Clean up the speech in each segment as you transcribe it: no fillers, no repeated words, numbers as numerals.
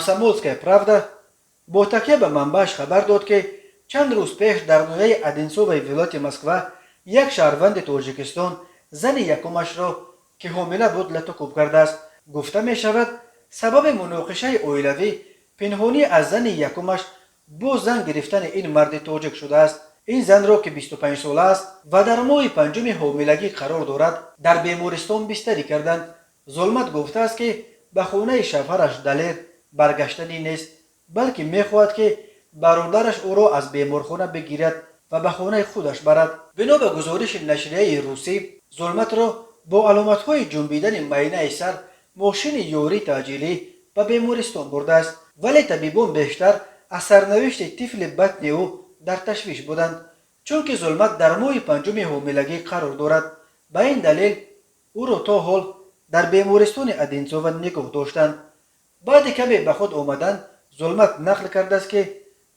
«Комсомольская правда» бо такя ба манбааш хабар дод, ки чанд рӯз пеш дар ноҳияи Одинцовои вилояти Москва як шаҳрванди Тоҷикистон зани якумашро, ки ҳомила буд, лату кӯб кардааст. Гуфта мешавад, сабаби муноқишаи оилавӣ пинҳонӣ аз зани якумаш бо зан гирифтани ин марди тоҷик шудааст. Ин занро, ки 25сола аст ва дар моҳи панҷуми ҳомилагӣ қарор дорад, дар бемористон бистарӣ карданд. Зулмат гуфтааст, ки ба хонаи шавҳараш Далер баргаштанӣ нест, балки мехоҳад, ки бародараш ӯро аз беморхона бигирад ва ба хонаи худаш барад. Бино ба гузориши нашрияи русӣ, Зулматро бо аломатҳои ҷунбидани майнаи сар мошини ёрии таъҷилӣ ба бемористон бурдааст, вале табибон бештар аз сарнавишти тифли батни ӯ дар ташвиш буданд, чунки Зулмат дар моҳи панҷуми ҳомилагӣ қарор дорад. Ба ин далел ӯро то ҳол дар бемористони Одинцова нигоҳ доштанд. Баъди каме ба худ омадан, Зулмат нақл кардааст, ки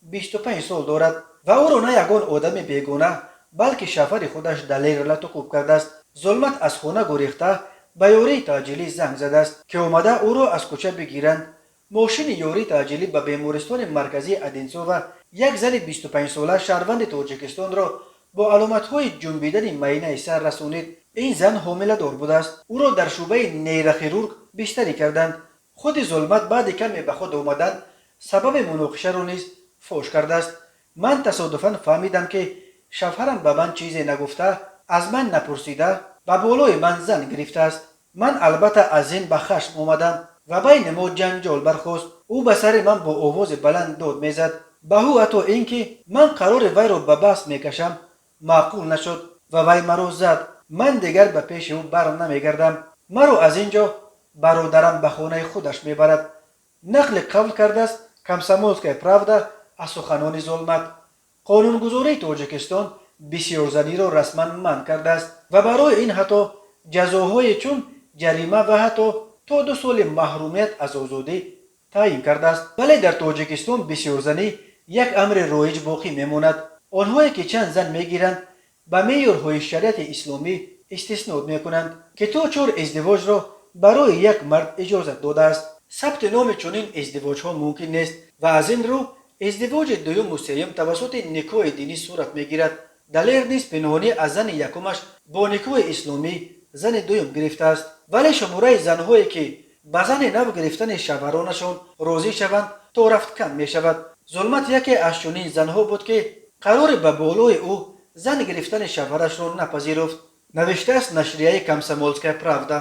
25 сол дорад ва ӯро на ягон одами бегона, балки шавҳари худаш Далер латукӯб кардааст. Зулмат аз хона гурехта, ба ёрии таъҷилӣ занг задааст, ки омада ӯро аз кӯча бигиранд. Мошини ёрии таъҷилӣ ба бемористони марказии Одинцова як зани 25сола, шаҳрванди Тоҷикистонро бо аломатҳои ҷунбидани майнаи сар расонид. Ин зан ҳомиладор будааст. Ӯро дар шӯъбаи нейрохирург бистарӣ карданд. Худи Зулмат баъди каме ба худ омадан сабаби муноқишаро низ фош кардааст. Ман тасодуфан фаҳмидам, ки шавҳарам ба ман чизе нагуфта, аз ман напурсида ба болои ман зан гирифтааст. Ман албатта аз ин ба хашм омадам ва байни мо ҷанҷол бархост. Ӯ ба сари ман бо овози баланд дод мезад. Ба ӯ ҳатто ин ки ман қарори вайро ба баҳс мекашам, маъқул нашуд ва вай маро зад. Ман дигар ба пеши ӯ бар намегардам. Маро аз ин ҷо бародарам ба хонаи худаш мебарад, нақли қавл кардааст «Комсомольская правда» аз суханони Зулмат. Қонунгузории Тоҷикистон бисёрзаниро расман манъ кардааст ва барои ин ҳатто ҷазоҳое чун ҷарима ва ҳатто то 2 соли маҳрумият аз озодӣ таъин кардааст. Вале дар Тоҷикистон бисёрзанӣ як амри роиҷ боқӣ мемонад. Онҳое, ки чанд зан мегиранд, ба меъёрҳои шариати исломӣ истиснод мекунанд, ки то чор издивоҷро барои як мард иҷозат додааст. Сабти номи чунин издивоҷҳо мумкин нест ва аз ин рӯ издивоҷи дуюму сеюм тавассути никоҳи динӣ сурат мегирад. Далер низ пинҳонӣ аз зани якумаш бо никоҳи исломӣ зани дуюм гирифтааст. Вале шумораи занҳое, ки ба зани нав гирифтани шавҳаронашон розӣ шаванд, то рафт кам мешавад. Зулмат яке аз чунин занҳо буд, ки қарори ба болои ӯ зан гирифтани шавҳарашро напазируфт, навиштааст нашрияи «Комсомольская правда».